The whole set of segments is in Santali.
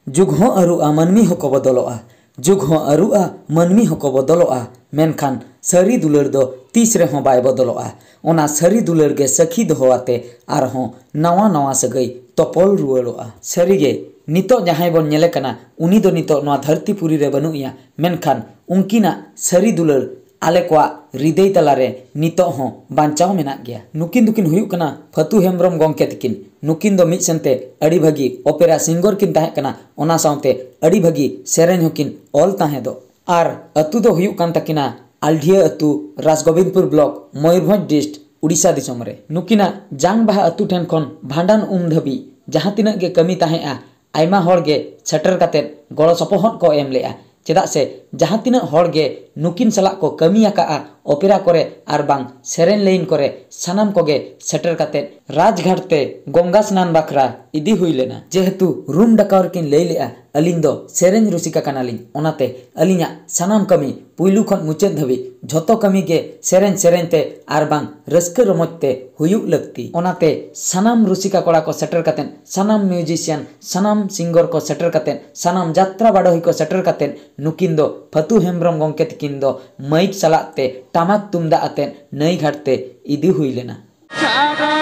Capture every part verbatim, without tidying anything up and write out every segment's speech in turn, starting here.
ᱡᱩᱜᱽ ᱦᱚᱸ ᱟᱹᱨᱩᱜᱼᱟ, ᱢᱟᱹᱱᱢᱤ ᱦᱚᱸᱠᱚ ᱵᱚᱫᱚᱞᱚᱜᱼᱟ᱾ ᱡᱩᱜᱽ ᱦᱚᱸ ᱟᱹᱨᱩᱜᱼᱟ, ᱢᱟᱹᱱᱢᱤ ᱦᱚᱸᱠᱚ ᱵᱚᱫᱚᱞᱚᱜᱼᱟ, ᱢᱮᱱᱠᱷᱟᱱ ᱥᱟᱹᱨᱤ ᱫᱩᱞᱟᱹᱲ ᱫᱚ ᱛᱤᱥ ᱨᱮᱦᱚᱸ ᱵᱟᱭ ᱵᱚᱫᱚᱞᱚᱜᱼᱟ᱾ ᱚᱱᱟ ᱥᱟᱹᱨᱤ ᱫᱩᱞᱟᱹᱲ ᱜᱮ ᱥᱟᱹᱠᱷᱤ ᱫᱚᱦᱚ ᱟᱛᱮ ᱟᱨᱦᱚᱸ ᱱᱟᱣᱟ ᱱᱟᱣᱟ ᱥᱟᱹᱜᱟᱹᱭ ᱛᱚᱯᱚᱞ ᱨᱩᱣᱟᱹᱲᱚᱜᱼᱟ᱾ ᱥᱟᱹᱨᱤᱜᱮ, ᱱᱤᱛᱚᱜ ᱡᱟᱦᱟᱸᱭ ᱵᱚᱱ ᱧᱮᱞᱮ ᱠᱟᱱᱟ, ᱩᱱᱤ ᱫᱚ ᱱᱤᱛᱚᱜ ᱱᱚᱣᱟ ᱫᱷᱟᱹᱨᱛᱤ ᱯᱩᱨᱤ ᱨᱮ ᱵᱟᱹᱱᱩᱜ ᱮᱭᱟ, ᱢᱮᱱᱠᱷᱟᱱ ᱩᱱᱠᱤᱱᱟᱜ ᱥᱟᱹᱨᱤ ᱫᱩᱞᱟᱹᱲ ᱟᱞᱮ ᱠᱚᱣᱟᱜ ᱦᱨᱤᱫᱟᱹᱭ ᱛᱟᱞᱟᱨᱮ ᱱᱤᱛᱚᱜ ᱦᱚᱸ ᱵᱟᱧᱪᱟᱣ ᱢᱮᱱᱟᱜ ᱜᱮᱭᱟ᱾ ᱱᱩᱠᱤᱱ ᱫᱚᱠᱤᱱ ᱦᱩᱭᱩᱜ ᱠᱟᱱᱟ ᱯᱷᱟᱹᱛᱩ ᱦᱮᱢᱵᱨᱚᱢ ᱜᱚᱢᱠᱮ ᱛᱤᱠᱤᱱ᱾ ᱱᱩᱠᱤᱱ ᱫᱚ ᱢᱤᱫ ᱥᱮᱱᱛᱮ ᱟᱹᱰᱤ ᱵᱷᱟᱹᱜᱤ ᱚᱯᱮᱨᱟ ᱥᱤᱝᱜᱚᱨ ᱠᱤᱱ ᱛᱟᱦᱮᱸ ᱠᱟᱱᱟ, ᱚᱱᱟ ᱥᱟᱶᱛᱮ ᱟᱹᱰᱤ ᱵᱷᱟᱹᱜᱤ ᱥᱮᱨᱮᱧ ᱦᱚᱸᱠᱤᱱ ᱚᱞ ᱛᱟᱦᱮᱸᱫᱚᱜ᱾ ᱟᱨ ᱟᱹᱛᱩ ᱫᱚ ᱦᱩᱭᱩᱜ ᱠᱟᱱ ᱛᱟᱹᱠᱤᱱᱟ ᱟᱞᱰᱷᱤᱭᱟᱹ ᱟᱹᱛᱩ, ᱨᱟᱡᱽᱜᱳᱵᱤᱱᱫᱯᱩᱨ ᱵᱞᱚᱠ, ᱢᱚᱭᱩᱨᱵᱷᱚᱸᱡᱽ ᱰᱤᱥᱴ, ᱩᱰᱤᱥᱟ ᱫᱤᱥᱚᱢ ᱨᱮ᱾ ᱱᱩᱠᱤᱱᱟᱜ ᱡᱟᱝ ᱵᱟᱦᱟ ᱟᱹᱛᱩ ᱴᱷᱮᱱ ᱠᱷᱚᱱ ᱵᱷᱟᱸᱰᱟᱱ ᱩᱢ ᱫᱷᱟᱹᱵᱤᱡ ᱡᱟᱦᱟᱸ ᱛᱤᱱᱟᱹᱜ ᱜᱮ ᱠᱟᱹᱢᱤ ᱛᱟᱦᱮᱸᱜᱼᱟ, ᱟᱭᱢᱟ ᱦᱚᱲ ᱜᱮ ᱥᱮᱴᱮᱨ ᱠᱟᱛᱮᱫ ᱜᱚᱲᱚ ᱥᱚᱯᱚᱦᱚᱫ ᱠᱚ ᱮᱢ ᱞᱮᱜᱼᱟ᱾ ᱪᱮᱫᱟᱜ ᱥᱮ ᱡᱟᱦᱟᱸ ᱛᱤᱱᱟᱹᱜ ᱦᱚᱲ ᱜᱮ ᱱᱩᱠᱤᱱ ᱥᱟᱞᱟᱜ ᱠᱚ ᱠᱟᱹᱢᱤ ᱟᱠᱟᱜᱼᱟ, ᱚᱯᱮᱨᱟ ᱠᱚᱨᱮ ᱟᱨ ᱵᱟᱝ ᱥᱮᱨᱮᱧ ᱞᱟᱭᱤᱱ ᱠᱚᱨᱮ, ᱥᱟᱱᱟᱢ ᱠᱚᱜᱮ ᱥᱮᱴᱮᱨ ᱠᱟᱛᱮᱫ ᱨᱟᱡᱽᱜᱷᱟᱴ ᱛᱮ ᱜᱚᱝᱜᱟ ᱥᱱᱟᱱ ᱵᱟᱠᱷᱨᱟ ᱤᱫᱤ ᱦᱩᱭ ᱞᱮᱱᱟ᱾ ᱡᱮᱦᱮᱛᱩ ᱨᱩᱢ ᱰᱟᱠᱟᱣ ᱨᱮᱠᱤᱱ ᱞᱟᱹᱭ ᱞᱮᱜᱼᱟ, "ᱟᱹᱞᱤᱧ ᱫᱚ ᱥᱮᱨᱮᱧ ᱨᱩᱥᱤᱠᱟ ᱠᱟᱱᱟᱞᱤᱧ, ᱚᱱᱟᱛᱮ ᱟᱹᱞᱤᱧᱟᱜ ᱥᱟᱱᱟᱢ ᱠᱟᱹᱢᱤ ᱯᱩᱭᱞᱩ ᱠᱷᱚᱱ ᱢᱩᱪᱟᱹᱫ ᱫᱷᱟᱹᱵᱤᱡ ᱡᱷᱚᱛᱚ ᱠᱟᱹᱢᱤ ᱜᱮ ᱥᱮᱨᱮᱧ ᱥᱮᱨᱮᱧ ᱛᱮ ᱟᱨ ᱵᱟᱝ ᱨᱟᱹᱥᱠᱟᱹ ᱨᱚᱢᱚᱡᱽ ᱛᱮ ᱦᱩᱭᱩᱜ ᱞᱟᱹᱠᱛᱤ᱾" ᱚᱱᱟᱛᱮ ᱥᱟᱱᱟᱢ ᱨᱩᱥᱤᱠᱟ ᱠᱚᱲᱟ ᱠᱚ ᱥᱮᱴᱮᱨ ᱠᱟᱛᱮᱫ, ᱥᱟᱱᱟᱢ ᱢᱤᱭᱩᱡᱤᱥᱤᱭᱟᱱ, ᱥᱟᱱᱟᱢ ᱥᱤᱝᱜᱚᱨ ᱠᱚ ᱥᱮᱴᱮᱨ ᱠᱟᱛᱮᱫ, ᱥᱟᱱᱟᱢ ᱡᱟᱛᱨᱟ ᱵᱟᱰᱚᱦᱤ ᱠᱚ ᱥᱮᱴᱮᱨ ᱠᱟᱛᱮᱫ, ᱱᱩᱠᱤᱱ ᱫᱚ ᱯᱷᱟᱹᱛᱩ ᱦᱮᱢᱵᱨᱚᱢ ᱜᱚᱢᱠᱮ ᱛᱤᱠᱤᱱ ᱫᱚ ᱢᱟᱹᱭᱤᱠ ᱥᱟᱞᱟᱜ ᱛᱮ ᱴᱟᱢᱟᱠ ᱛᱩᱢᱫᱟᱜ ᱟᱛᱮᱫ ᱱᱟᱹᱭ ᱜᱷᱟᱴ ᱛᱮ ᱤᱫᱤ ᱦᱩᱭ ᱞᱮᱱᱟ᱾ ᱪᱷᱟᱰᱠᱟ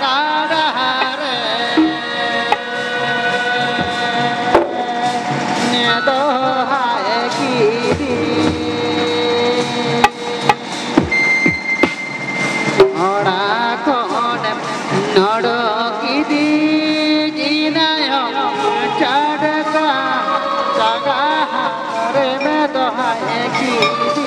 ᱜᱟᱰᱟ ᱨᱮ ᱱᱮᱫᱚᱦᱟᱭ ᱠᱤᱫᱤ᱾ ᱚᱲᱟᱜ ᱠᱷᱚᱱᱮᱢ ᱱᱚᱰᱚᱠ ᱤᱫᱤ ᱡᱤᱱᱟᱭᱚᱢ ᱪᱟᱰᱠᱟ ᱪᱟᱸᱜᱟ ᱨᱮᱢ ᱫᱚᱦᱟᱭ ᱠᱤᱫᱤ᱾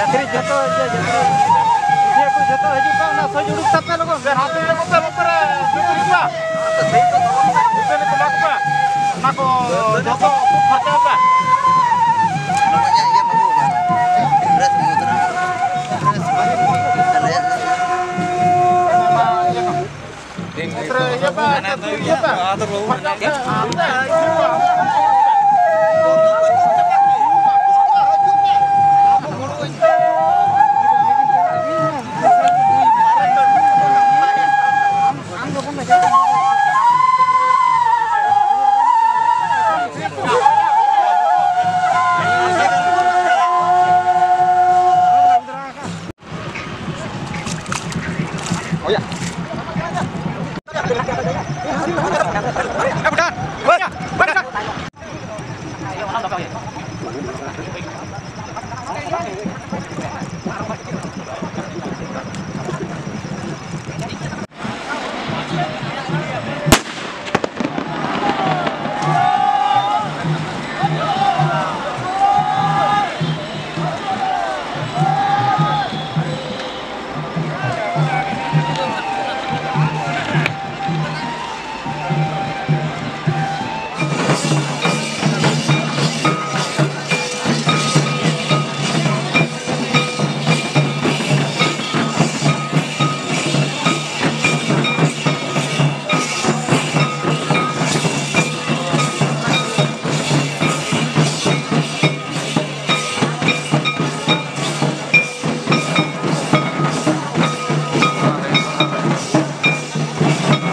ᱡᱟᱛᱨᱤ ᱡᱚᱛᱚ, ᱤᱭᱟᱹ, ᱡᱟᱛᱨᱤ, ᱤᱭᱟᱹ ᱠᱚ ᱡᱚᱛᱚ ᱦᱤᱡᱩᱜ ᱯᱮ, ᱚᱱᱟ ᱥᱚᱡᱽ ᱩᱰᱩᱠ ᱛᱟᱯᱮ ᱞᱚᱜᱚᱱ᱾ ᱦᱟᱯᱮ ᱞᱚᱜᱚᱱ ᱯᱮ, ᱞᱚᱜᱚᱱ ᱯᱮ, ᱵᱩᱛᱟᱹᱞᱤ ᱠᱚ ᱮᱢᱟ ᱠᱚᱯᱮ᱾ ᱚᱱᱟ ᱠᱚ ᱡᱚᱛᱚ ᱠᱚ ᱯᱷᱟᱨᱪᱟ ᱯᱮ᱾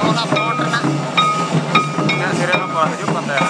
ᱚᱱᱟ front ᱨᱮᱱᱟᱜ ᱤᱧᱟᱹᱜ serial number ᱦᱤᱡᱩᱜ ᱠᱟᱱ ᱛᱟᱭᱟ᱾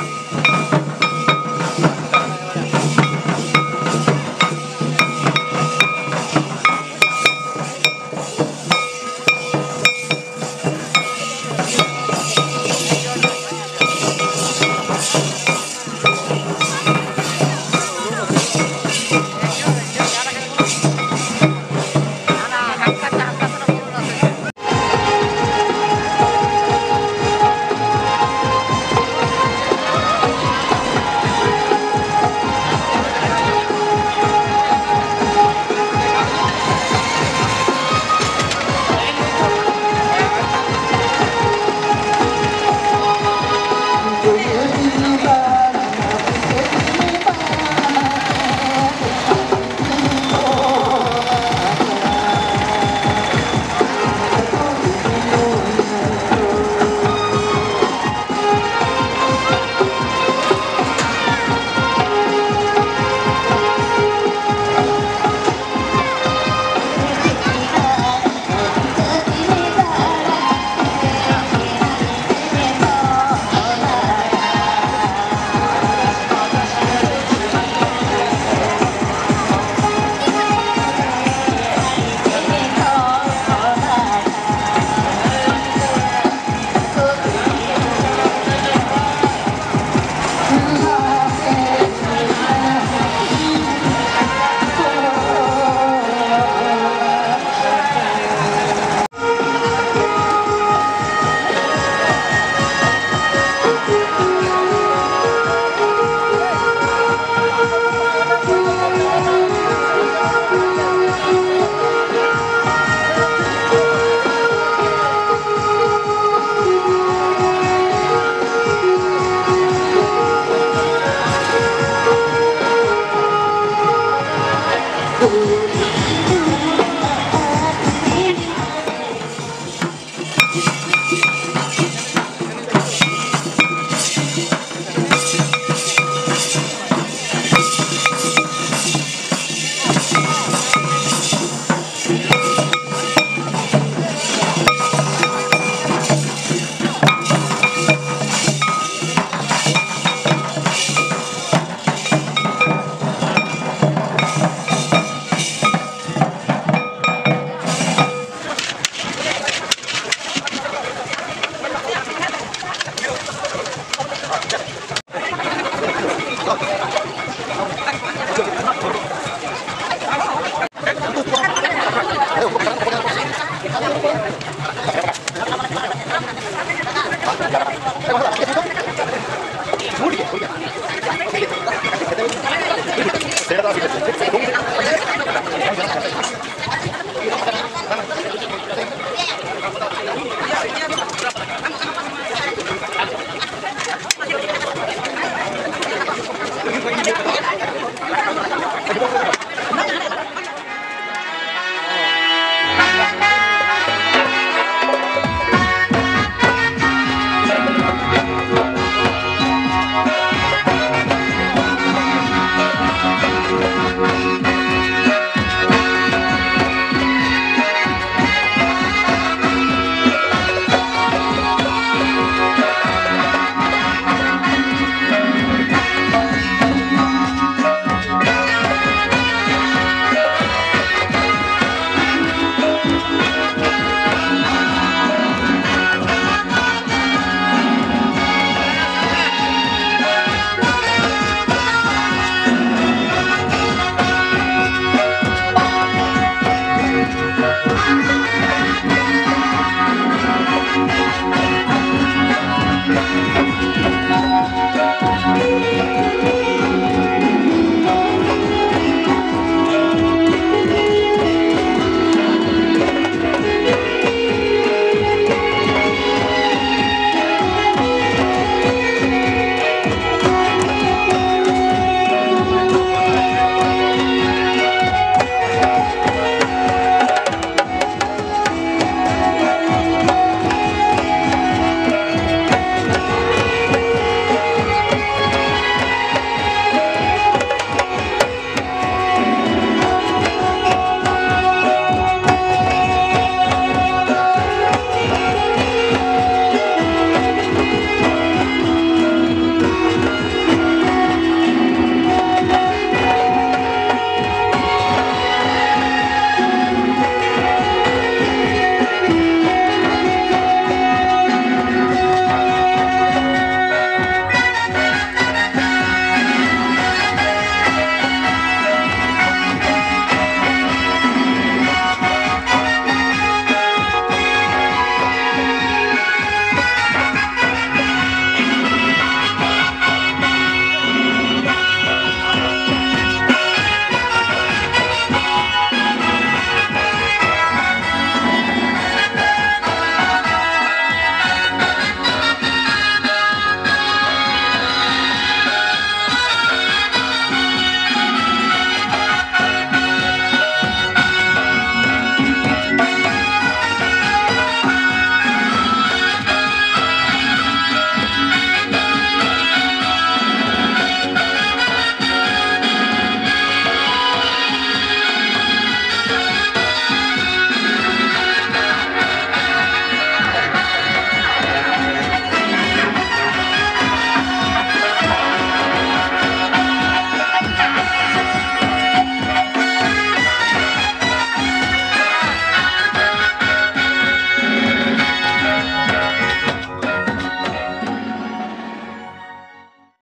Thank you.